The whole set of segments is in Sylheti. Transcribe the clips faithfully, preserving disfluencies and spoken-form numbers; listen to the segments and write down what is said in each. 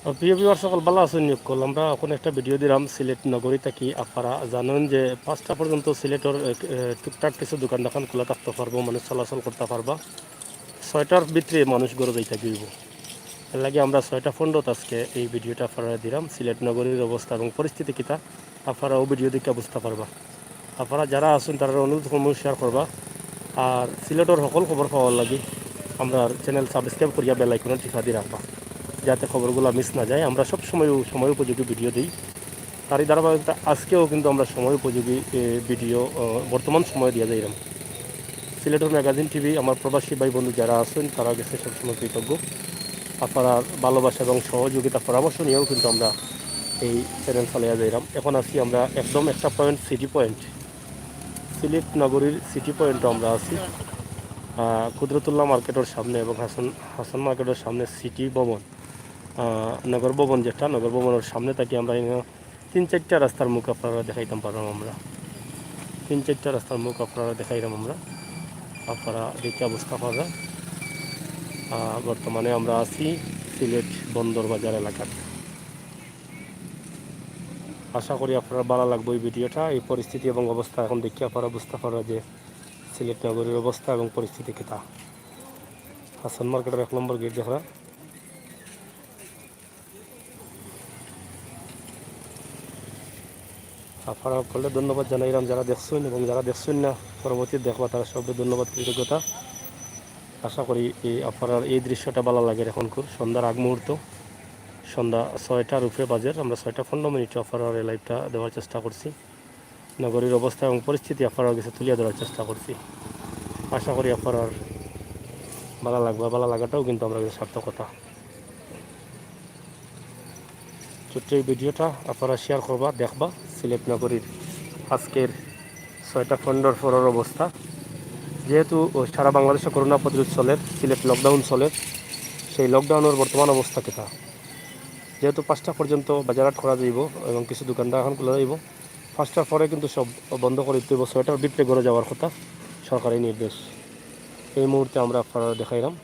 তো প্রিয় ভিউয়ার সকল, ভালা আছইন নি সকল? আমরা অখন একটা ভিডিও দিরাম সিলেট নগরী থাকি। আপনারা জানইন যে পাঁচটা পর্যন্ত সিলেটর, এ, এ, টুকটাক কিছু দোকান দোকান খোলা থাকতো পারবো, মানুষ চলাচল করতা পারবা। ছয়টার ভিতরে মানুষ ঘরো যাইতা অইবো। এর লাগি আমরা ছয়টা পনেরোত আজকে এই ভিডিওটা আপনারারে দিরাম। সিলেট নগরীর অবস্থা এবং পরিস্থিতি কিতা, আপনারা অউ ভিডিও দেখিয়া বুঝতা পারবা। আপনারা যারা আছইন, তারারে অনুরোধ করমু শেয়ার করবা। আর সিলেটর সকল খবর পাওয়ার লাগি আমরার চ্যানেল সাবস্ক্রাইব করিয়া বেল আইকনো টিপা দি রাখবা, যাতে খবরগুলা মিস না যায়। আমরা সব সময় সময় উপযোগী ভিডিও দেই। তারই ধারাবাহিকতা আজকেও কিন্তু আমরা সময় উপযোগী, এ, ভিডিও, আহ, বর্তমান সময় দিয়া যাইরাম। সিলেটর ম্যাগাজিন টিভি, আমার প্রবাসী ভাই বন্ধু যারা আছইন, তারার গেছে সবসময় কৃতজ্ঞ। আপনারার ভালোবাসা এবং সহযোগিতা, পরামর্শ নিয়াও কিন্তু আমরা এই চ্যানেল চালাইয়া যাইরাম। অখন আছি আমরা একদম একটা পয়েন্ট, সিটি পয়েন্ট, সিলেট নগরীর সিটি পয়েন্টো আমরা আছি। আহ, কুদরতুল্লাহ মার্কেটর সামনে এবং হাসান, হাসান মার্কেটর সামনে সিটি ভবন, আহ, নগর ভবন যেটা, নগর ভবনর সামনে থাকি আমরা এনে তিন চাইরটা রাস্তার মুখ আপনারারে দেখাইতাম পাররাম আমরা। তিন চাইরটা রাস্তার মুখ আপনারারে দেখাইরাম আমরা। আপনারা দেখিয়া বুঝতা পাররা। আহ, বর্তমানে আমরা আছি সিলেট বন্দর বাজার এলাকাত। আশা করি আপনারার ভালা লাগবো এই ভিডিওটা। এই পরিস্থিতি এবং অবস্থা অখন দেখিয়া আপনারা বুঝতা পাররা যে সিলেট নগরীর অবস্থা এবং পরিস্থিতি কিতা। হাসান মার্কেটর এক নম্বর গেট দেখরা। আপনারা সকলরে ধন্যবাদ জানাইরাম যারা দেখছইন, এবং যারা দেখছইন না, পরবর্তী দেখবা, তারা সবরে ধন্যবাদ, কৃতজ্ঞতা। আশা করি এই আপনারার এই দৃশ্যটা ভালা লাগের। অখনকুর সন্ধ্যার আগ মুহূর্ত, সন্ধ্যা ছয়টার উপরে বাজের। আমরা ছয়টা পনেরো মিনিটে আপনারারে এই লাইভটা দেওয়ার চেষ্টা করছি। নগরীর অবস্থা এবং পরিস্থিতি আপনারার গেছে তুলিয়া ধরার চেষ্টা করছি। আশা করি আপনারার ভালা লাগবা, ভালা লাগাটাও কিন্তু আমরার গেছে সার্থকতা। ছোট্ট এই ভিডিওটা আপনারা শেয়ার করবা, দেখবা সিলেট নগরীর আজকের ছয়টা পনেরোর পরর অবস্থা। যেহেতু সারা বাংলাদেশে করোনা প্রতিরোধ চলের, সিলেট লকডাউন চলের, সেই লকডাউনর বর্তমান অবস্থা কিতা? যেহেতু পাঁচটা পর্যন্ত বাজারহাট করা যাইবো এবং কিছু দোকান দোকান খোলা যাইবো, পাঁচটার পরে কিন্তু সব বন্ধ করি দিতে অইবো। ছয়টার ভিতরে ঘরো যাওয়ার কথা সরকারি নির্দেশ। এই মুহূর্তে আমরা আপনারারে দেখাইরাম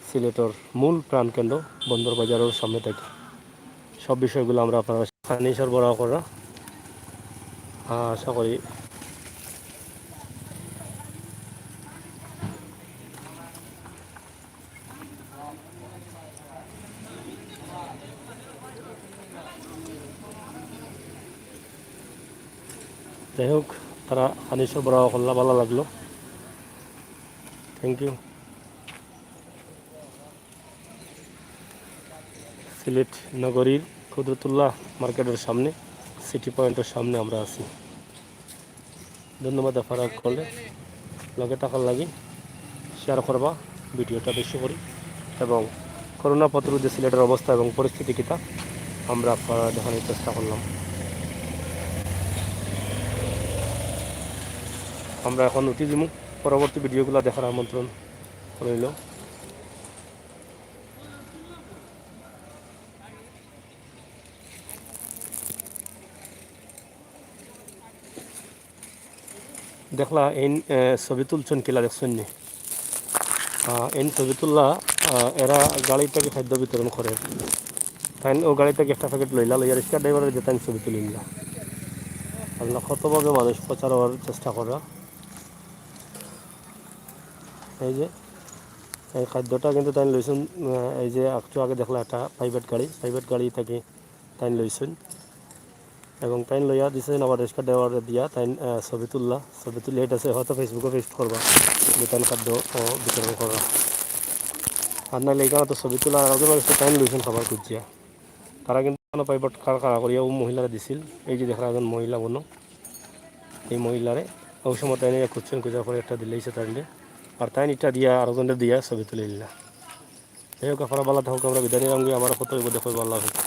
সিলেটর মূল প্রাণকেন্দ্র বন্দর বাজারর সামনে থাকি। সব বিষয়গুলা আমরা আপনারার পানি সরবরাহ করা, আশা করি। যাই হোক, তারা পানি সরবরাহ করলা, ভালা লাগলো। Thank you। সিলেট নগরীর কুদরতুল্লাহ মার্কেটর সামনে, সিটি পয়েন্টর সামনে আমরা আছি। ধন্যবাদ আপনারা সকলরে লগে থাকার লাগি। শেয়ার করবা ভিডিওটা বেশি করি, এবং করোনা প্রতিরোধে সিলেটর অবস্থা এবং পরিস্থিতি কিতা আমরা আপনারারে দেখানির চেষ্টা করলাম। আমরা অখন উঠি যিমু, পরবর্তী ভিডিওগুলা দেখার আমন্ত্রণ রইলো। দেখলা এইন, এ, ছবি তুলছইন কিলা দেখছইন নি? আহ, এইন ছবি তুললা, আহ, এরা গাড়ি থাকি খাদ্য বিতরণ করের। তাইন অউ গাড়ি থাকি একটা প্যাকেট লইলা, লইয়া রিক্সা ড্রাইভাররে দিয়া তাইন ছবি তুলিলা। আপনারা কতভাবে মানুষ প্রচার অওয়ার চেষ্টা কররা। এই যে এই খাদ্যটা কিন্তু তাইন লইছইন, আহ, এই যে একটু আগে দেখলা একটা প্রাইভেট গাড়ি, প্রাইভেট গাড়ি থাকি তাইন লইছইন এবং তাইন লইয়া দিছইন আবার রিক্সা ড্রাইভাররে দিয়া। তাইন, আহ, ছবি তুললা, ছবি তুলিয়া এটা আছে হয়তো Facebook-ও পোস্ট করবা যে তাইন খাদ্য, ও, বিতরণ কররা। আর নাইলে এখানো তো ছবি তুলা আর একজন আছে, তাইন লইছইন খাবার খুজিয়া। তারা কিন্তু এখানো প্রাইভেট কার কারা করিয়া অউ মহিলারে দিছিল। এই যে দেখরা একজন মহিলা বনো, এই মহিলারে অউ সময় তাইন ইয়া খুজছইন, খুজার পরে একটা দিলাইছে তাইলে। আর তাইন ইটা দিয়া আরোজনরে দিয়া ছবি তুলিলা। যাই হোক, আপনারা ভালা থাকুক, আমরা বিদায় নিলাম গিয়া, আবার কত অইবো দেখো, আল্লাহ হাফেজ।